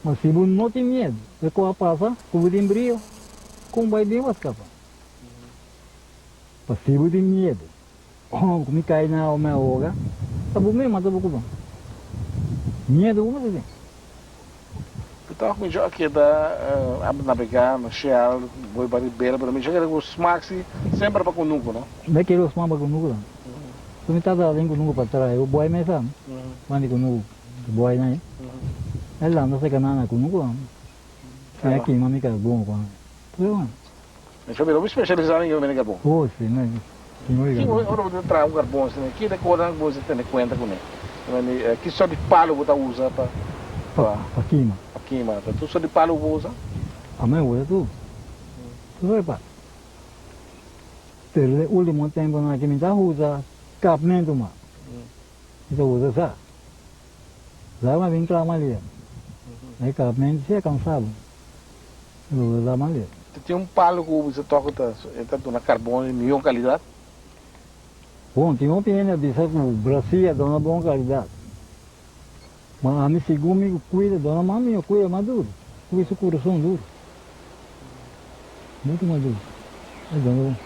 Ma si bo no tin miedo, e coe a pasa cu bo tin brio, con bay bin bo a scapa? Pa si bo tin miedo, oh, ku mi kai na awa mi a hoga, ta bo mes mata bo kuba. Miedo ku bo ta tin. Mi tok mi a keda a nabega na Shell, boi Baribela, pero mi a keda ku smak si semper pa kunuku, no? Mi a keda ku smak pa kunuku tambe. So mi tata tin kunuku pa traha, e boi mes sa, bandi kunuku, boi nan ei. E lanta seka nan na kunuku tambe. Mi a kima mi karbon ku nan. Mi famia hopi specialisá den kima karbon. Oh si, no kima di karbon. Ora bo ta traha un karbon asina, ki ta kosanan ku bo mester tene kuenta kuné? Ki sort di palu bo ta usa pa Pa kima. Pa kima. Ta tur sort di palu bo usa? Amé usa tur. Tur sort di palu. Pero den ultimo temponan aki mi ta usa kapmentu mas. Mi ta usa sa. Sa mi a bin kla malia. E kapmentu si a kansa bo. Lo ta male. Tin un palo ku bisa tok ta e ta duna karbon di mihó kalidat? Bon, tin hopi hende a bisa ku Brasil a duna bon kalidat. Ma ami segun mi ku kuida duna mas mihó, kuida mas duru, kuida su kurason duru. Muchu mas duru. E duna bon.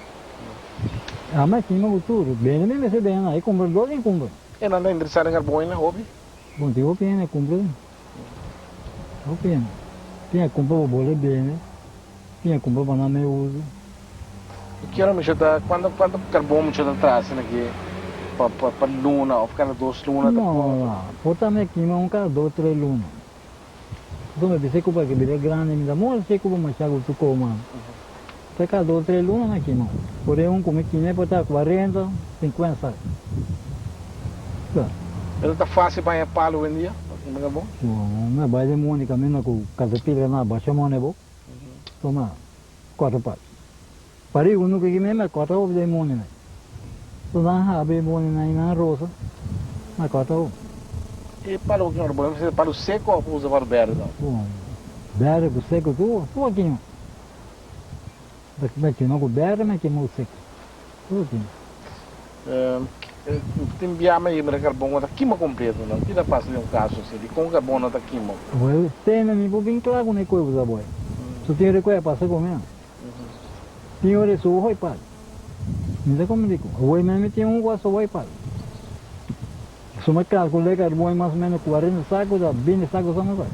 Ami a kima ku tur, bende mi mester bende nan, e kumpradó tin kumpra. E nan ta interesá den karbon ainda hopi? Bon, tin hopi hende a kumpra. Hopi hende. Tin a kumpra pa bole bende, tin a kumpra pa nan me usa. Mi kier mi ta cuanto cuanto carbon mi ta traha asina ki pa pa pa luna of cada dos luna ta No no por ta mi kima un cada dos tres luna. Pasobra mi bisa ku pa bira grandi mi ta mor si ku pa masha ku tu koma. Ta cada dos tres luna mi kima. Por e un ku mi kima por ta cuarenta cincuenta sak. Ta. Pero ta facil pa haña palo hoy en dia pa kima carbon? Mi a bai den mondi caminda ku caterpillar nan a basha mone bo. Toma cuatro palo. Pari uno ku kima mi a corta hopi den mondi nan. So nan habri mondi nan i nan rosa mi a corta hopi. E palo ku kima carbon mester palo seco of usa palo berde tambe? Bon, berde ku seco tur tur a kima. Mi a kima ku berde mi a kima ku seco. Tur a kima. Tin bia mi mira carbon no ta kima completo no. Ki ta pasa den un caso asi? Dicon carbon no ta kima? Well, tene mi por bin cla cu mi cuerpo ta boy. So tin recuerdo pasa cu mi a. Tin ora e subo hoy pal. Mi ta como dicon. Awor mi mi tin un cu a subo hoy pal. So mi calcula carbon mas o menos 40 saco ta 20 saco sa mi bay.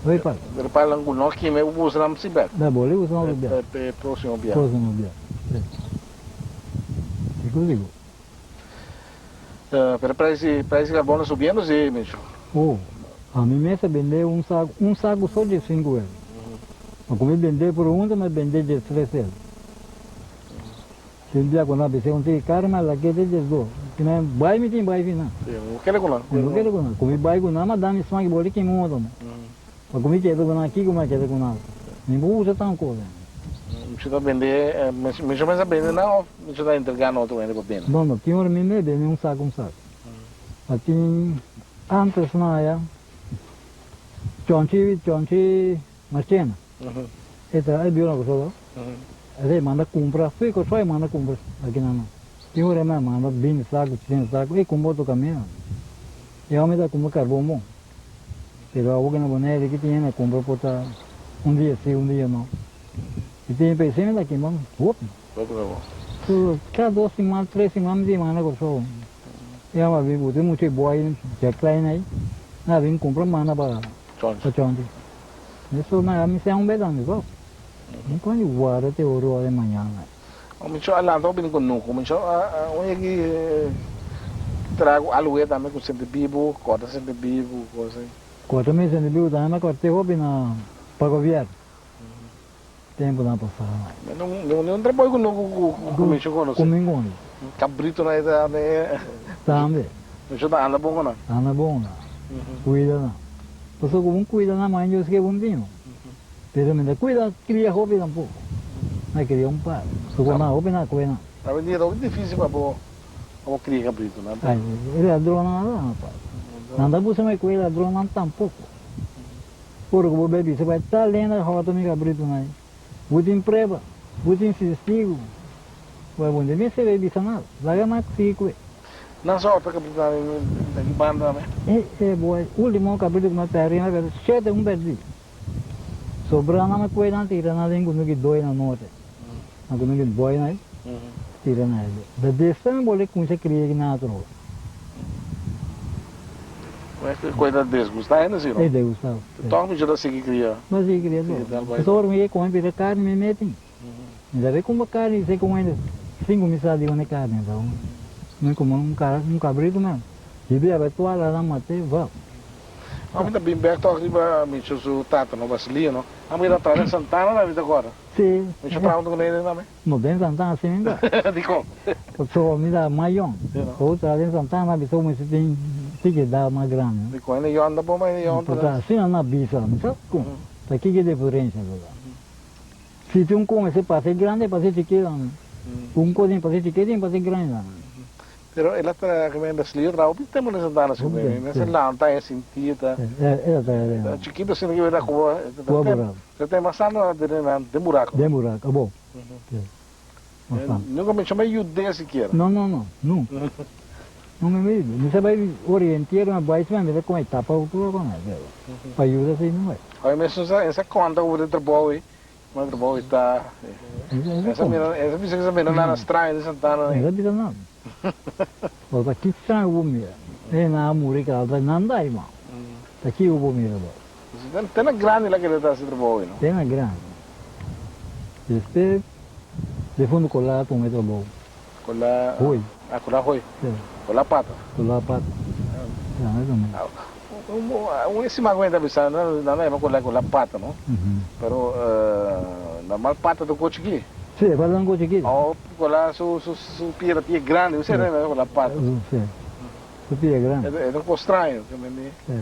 Hoy pal. Pero pal cu no kima e usa nan si bek. Da boli usa nan bek. E proximo bia. Proximo bia. Sigur sigur. Pero prijs di prijs di carbon ta subiendo si Micho. Oh, ami mes a bende un saco, un saco so dje sinku euro. Ma ku mi bende por hunta mi a bende dje tres euro. Si un dia ku nan a bisa un tiki karo mi a lak'e te dje dos. Kinan bai mi tin bai finan. Si, bo kere ku nan. Bo kere ku nan. Ku mi bai ku nan ma dami smak boli kima un otro. Pa ku mi keda ku nan, kiko mi a keda ku nan? Mi por usa tan kos. Mi ta bende, mi mester bende nan of mi ta entrega na otro hende pa bende? No, no, tin ora mi mester bende un saku un saku. Pa tin antes nan aya, Chonchi, Chonchi Marchena, e ta e biu na Kòrsou, e manda kumpra, fui Kòrsou e manda kumpra aki nan. Tin ora mi a manda binti saku, trinta saku, e kumpra otro kaminda. E homi ta kumpra karbon bon. Pero awor ku na Bonaire ki tin hende a kumpra por ta un dia si, un dia no. I tin p'esei mi ta kima hopi. Hopi karbon. Tur kada dos siman, tres siman mi tin manda Kòrsou. E a bin buta mucha e bòi dja klein ei, nan a bin kumpra manda pa Chonchi. Eso nan a mi sen un bes tambe bòs. Mi kon di warda te ora ora di mañana. Mucho a lanta bini ku nuku. Mucho a un yegi trago alwe tambe ku sente bibu, kòrta sente bibu, kos así. Kòrta mi sente bibu tambe, mi a kòrt'é hopi na pa gobièrnu tempunan pasá. Ni un trabou ku nuku ku mucho konosé. Ku mi konosé. Kabritonan ei tambe. Tambe. Mucho ta anda bon ku nan. Anda bon ku nan. Kuida nan. Pasobra ku bo kuida nan, mas Dios ke bo tin. Pero mi ta cuida cria hopi tampoco. Na cria un par. Su cu na hopi na cue nan. Awendia ta hopi dificil pa bo pa bo cria cabrito nan. Ay, e ladronnan a dana pa. Nan ta busa mi cue ladronnan tampoco. Ora cu bo bay bisa bay tal hende a hota mi cabritonan ay. Bo tin prueba, bo tin testigo. Bo bon di mester bay bisa nada. Laga nan sigui cue. Nan sa hota cabritonan den ki banda tambe? E, e boy, ultimo cabrito cu mi a perde, mi a perde shete un perdi. Sobrá nan a kue nan tira nan den kunuki doi na norte. Na kunuki boi nan tira nan ebe. Da desta nan bole kuminsá kria ki nan atrobe. Kue ta desgustá hende si no? E desgustá. Tòg mi ta sigui kria. Mi ta sigui kria tòg. Pasobra ora mi ke kome pida karni mi meti. Mi ta bay kumpra karni i se ku hende sin kuminsá di wende karni. Mi kume un kabritu mes. Biblia bay tuala nan mate va. Ami ta bin bek tok riba Micho su tata no Basilio no. Ami ta traha den Santana tambe ta acorda. Si. Micho traha hunto cu Nene tambe? No den Santana si mi ta. Dicon? Pasobra mi ta mas yong. Ora traha den Santana bisa cu mi si tin tiki edad mas grandi. Dicon hende yong ta bon pa hende yong ta. Pasobra asina nan a bisa mi sa con ta kiko e diferencia ta da. Si tin un con ese pasa e grandi e pasa e chikito. Un cos tin pasa e chikito tin pasa e grandi tambe. Pero el a traha ku mi Basilio traha hopi tempu na Santana si mi mester lanta e sinti ta chikito asina ki bira komo ta tem bastante na den nan den buraco. Den buraco abo Nunka mi chama yud'é sikiera. No no no nunka nunka mi yud'é mi sa bai orientier mi bai mi ta kome tapa ku pa yuda si no bai. Oi mesun sa konta ku bo tin trabou ei. Ma trabou i ta. Esa mira, esa bisa ku esa mira nada straño di Santana. Esa bisa nada. Bo ta ki straño bo mira. E nan a muri kaba ta nan da irmão. Ta ki bo mira bo. Te na grandi la kere ta hasi trabou ei no. Te na grandi. Despues defunto Colá a tuma e trabou. Colá. Hoy. Ah, Colá Hoy. Sí. Colá Pata. Colá Pata. Ya, eso mismo. Un siman ku mi ta bisa nan a yama Colá Colá Pata, no? Pero normal pata ta un kochi chikí. Sí, e pata ta un kochi chikí. O Colá su su su pia ta pia grandi, un seri nan Colá Pata. Sí, su pia grandi. E ta un kos straño. Sí.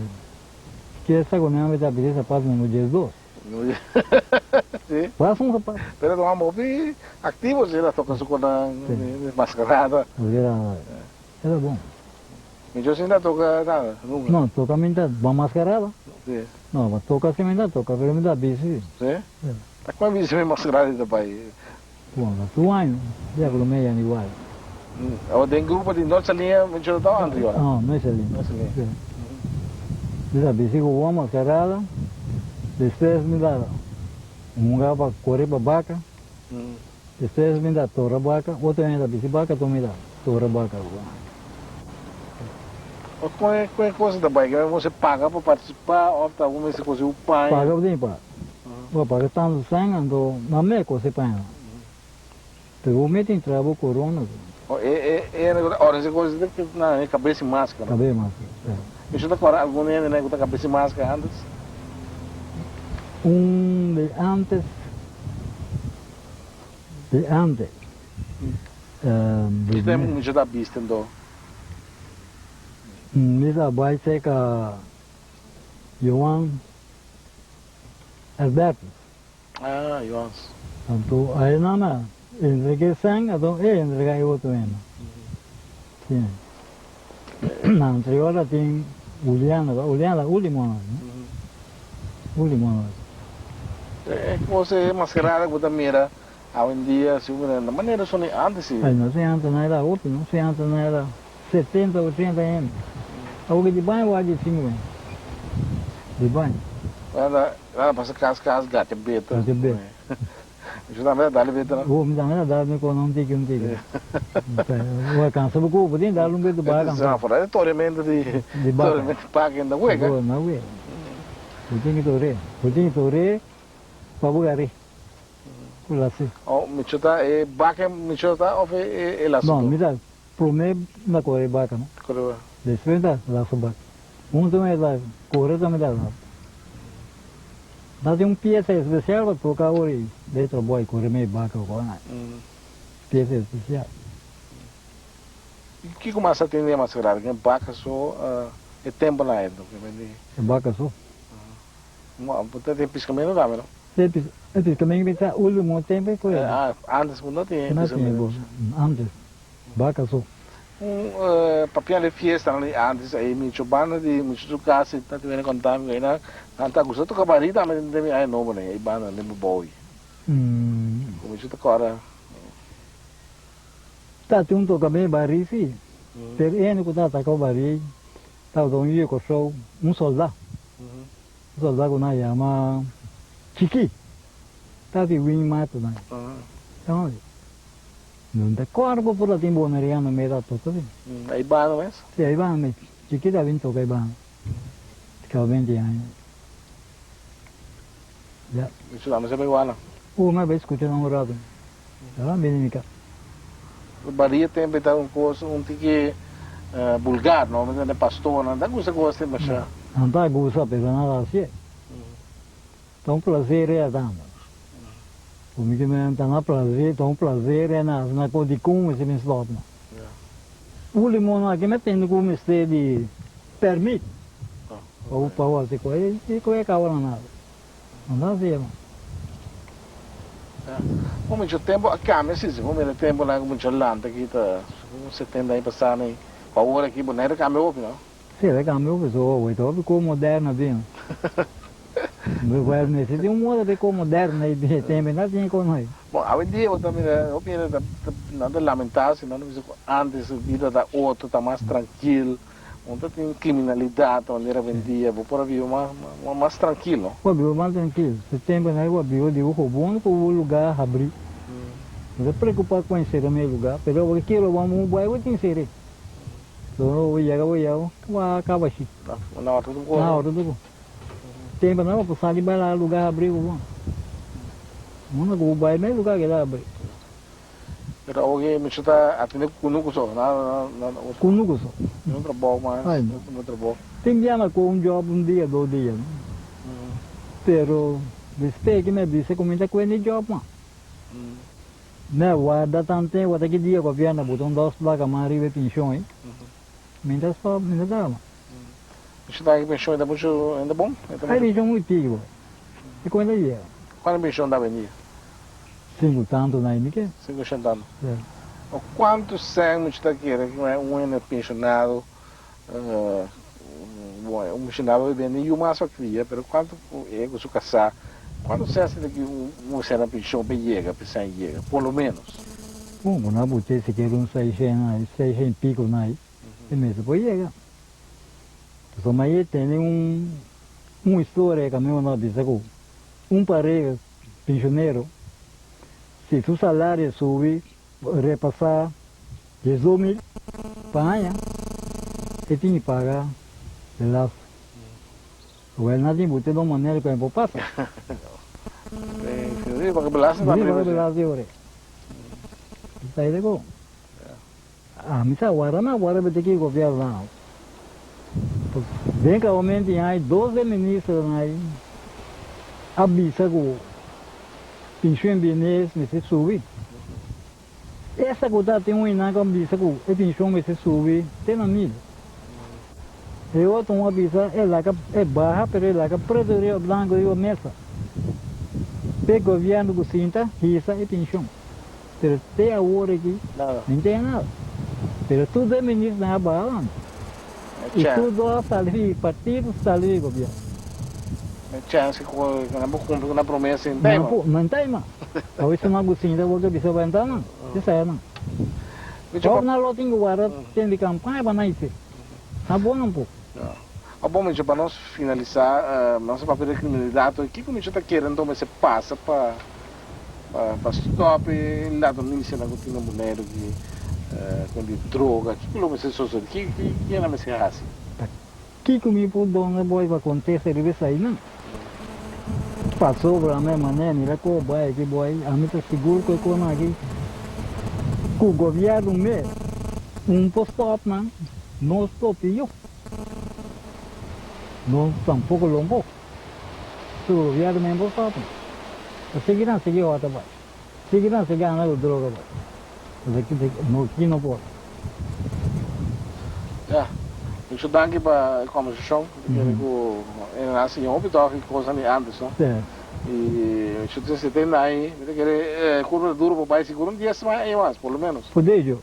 Kier sa ku nan a ta pidi sapato number diesdos. Sí. Basta un sapato. Pero ta un homber hopi activo si, el a toca su conan mascarada. Mascarada. Era bon. Mi yo sin ta toca nada, nunca. No, toca mi ta ban mascarada. Sí. No, pa toca si mi ta toca, pero mi ta bisti. Sí? Ta con bisti mi mascarada ta bay? Bon, ta tur año, ya cu lo meya igual. Awor den grupo di Noche Liña mi yo ta anterior? No, Noche Liña. Noche Liña. Sí. Mi ta bisti cu bon mascarada, despues mi ta hunga pa core pa baca. Despues mi ta tora baca, otro aña ta bisti baca, tur mi ta tora baca. O con e con e cosa ta bay? Bo mester paga pa participa of ta bo mester cosi un paña? Paga bo tin paga. Bo paga tanto cen anto nan me cosi paña. Pero bo mete entra bo corona. O e e e ora esei cosa ta na e cabes y mascara. Cabes y mascara, si. Mi ta corda algun hende nan cu ta cabes y mascara antes? Un de antes. Di antes. Ki tempu mi ta bista anto? Mi ta bai cerca Johan. Albertus. Ah, Johannes. Anto a nan a entrega e sèn, anto e entrega e otro hende. Si. Nan anterior a tin Juliana, Juliana ta ultimo no, ultimo no. E kos e maskerada ku bo ta mira awendia, si bo mira na manera son di antes si. Ay no, si antes no era hopi no, si antes no era setenta, ochenta hende. Awor di baño wak di sinku hende, di baño. Nan a pasa kas kas gati beta. Gati beta. Yo tambe ta dal beta no. Oh, mi tambe ta dal mi kona un tiki un tiki. Bo a kansa bo ku bo tin dal un beto ba kansa. Fora e torimento di Di baka. Torimento baka in da wega. Bo na wega. Bo tin ki tore. Bo tin ki tore pa bo gari. Ku lasi. Oh, micho ta e baka micho ta of e e laso No, to? mi ta prome na kore baka no. Kore baka. Despues ta laso baka. Un ta me ta kore tambe ta laso. Ta tin un pieza especial pa toca ora y de trabou y kore mei baka o cosa. Pieza especial. Y kico mas a tende mas grandi? Ken baka so e temponan ey no? E baka so. Bo ta tin piscamento tambe no? Si e piscamento mi ta ultimo tempo e koe. Ah, antes bo no tin piscamento. No tin antes baka so. Un papia di fiestanan di antes ei micho banda di micho su casa i ta wene konta mi ku einan nan ta gusta toka barí tambe den mi aña nobo nei ei banda den bobou ei ku micho ta kòrda. Ta tin un toka mi barí si pero e hende ku ta toka barí tabata un yu di Kòrsou un sòldá un sòldá ku nan yama Chikí ta di win mata nan. No ta kòrda ku por a tin boneriano mei ta toka si. Aibano mes? Si, aibano mes. Chikito a bin toka aibano. Kaba beinti aña. Ya. Mi su dame sema igual. Un a bai skucha nan un rato. Ya bini mi kas. Baria tempe ta un kos un tiki bulgar no, mi ta pastornan ta gusta kos tin masha. Nan ta gusta pero nan ta hasié. Ta un placer e tanto. Por mi ke men ta na placer, ta un placer e na na ko di con si mi stop no. Ultimo no aki me tende ku mester di permit pa pa hasi ko e e ko e kaba na nada. No ta hasi man. Bo mucho tempo a cambia si, si bo mira tempo nan ku mucho lanta aki ta un 70 aña pasa nan ku awor aki bo nada cambia hopi no. Si el a cambia hopi so awor ta hopi ko moderno bin. Bo mester tin un moda di ko moderno ei bin e tempo no tin kon hoy. Bon awendia bo ta mira hopi hende ta nan ta lamenta si nan ta bisa ku antes bida ta otro ta mas trankil no ta tin kriminalidat manera awendia bo por a biba mas mas trankil no. Bo a biba mas trankil e tempo nan bo a biba di ojo bon ku bo lugar habri no ta preocupa ku ensera mi e lugar pero awor ki kero bo bai bo tin sere. Lo yega bo yega bo a kaba shi. Na orto tu Na orto tu. Tempo nan bo por sali bai laga lugar habri bo bon. Unda ku bo bai mes lugar keda habri. Pero awor ke mucha ta atende ku kunuku so na na na otro. Kunuku so. No trabou mas no trabou. Tin bia na ku un job un dia dos dia no. Pero despues ke mi a bisa ku mi ta kuende job mas. Meh warda tanten wata ki dia gobierno a buta un dos placa mas riba e pension ei, mi ta stop, mi ta traha mas. Mucho ta ki pension ta mucho ta bon? Ai pension muy tiki bo, e cuenta yega. Cuanto pension ta awendia? Cinco tanto na mi ke. Cinco centavo. O cuanto cen mucho ta kere ki un hende pensionado, bon un pensionado hoy dia yu mas pa cria, pero cuanto e cu su casa Cuando se hace di un cena pension pa yega, pa cen yega, por lo menos? Bon, cu na bote sikiera un seishen ai, seishen y pico na ai, e mester por yega. Pasobra mi a tende un un historia cu mi a bisa cu un pareha pensionero, si su salario subi repasa 12,000 pa aña, e tin di paga belasting. Wel na tin bote don manera cu e por pasa. Sí, paga belasting tambe. Sí, paga belasting ora. Ta ahí de go. Ami sa wara na wara bete ki gobierno na. Den cabamente hay dos de ministronan ahí a bisa cu pensioen bienes mester subi. Esta cu ta tin un inan cu a bisa cu e pension mester subi te na mil. E otro un a bisa e laga e baha pero e laga preto riba blanco riba mesa. P'e gobièrnu ku sinta hisa e penshon. Pero te awor aki no tin nada. Pero tur e ministernan a baha anto. I tur dos a sali di partido sali di gobièrnu. E chèns ku nan por kumpli ku nan promesa in tema. No tin mas. Awe si nan ku sinta bo ke bisa benta nan. Esei nan. Òf nan lo tin ku warda tempu di kampaña pa nan hise. Ta bon un poco. A bon micho pa nos finalisa nos a papia di criminalidad hoy kico micho ta kere anto mester pasa pa pa stop e ladronicianan cu tin na Boneiru ki con di droga kico lo mester sosode ki ki nan mester haci? Ta kico mi por duna boy pa contesta riba esainan? Pasobra mi manera mira cu bai aki boy ami ta sigur cu e cosnan aki cu gobierno mes un por stop nan. Nos propio no tampoco lo bo. Su gobierno men por stop. Ta sigui nan sigui ota bai. Sigui nan sigui anda cu droga bai. No ki no por. Ya. Mucho danki pa e conversacion. Mi ta kere cu e nan a siña hopi toch e cosnan di antes no. Y mucho ta setenta aña. Mi ta kere curva ta duro pa bai sigur un dies mas aña mas por lo menos. Poder Dios.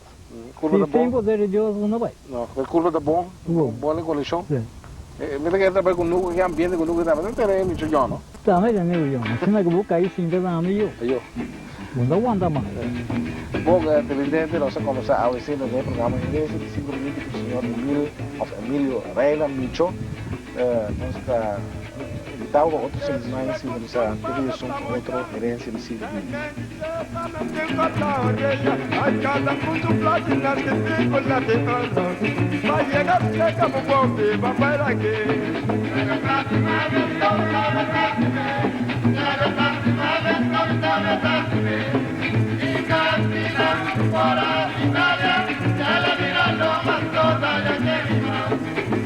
Curva ta Si bon. sin poder di Dios bo no bai. No, e curva ta bon. Bon. Bon den kondishon. Si. Mi ta kere trabay ku nuku, ke ambiente ku nuku ta, mi ta tere micho yon no. Tambe ta amigo yon. Asina ku bo kai sinta ta ami yo. Yo. Bo no ta wanta mas. Bon, televidente, nos a komensá awe senda den e programa Herencia di Siglo Binti ku señor Emil of Emilio Reina Micho. Nos ta invitá bo pa otro siman sintonisá TV Esun pa otro Herencia di Siglo Binti.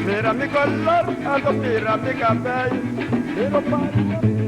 Mira mi color, anto mira mi cabey.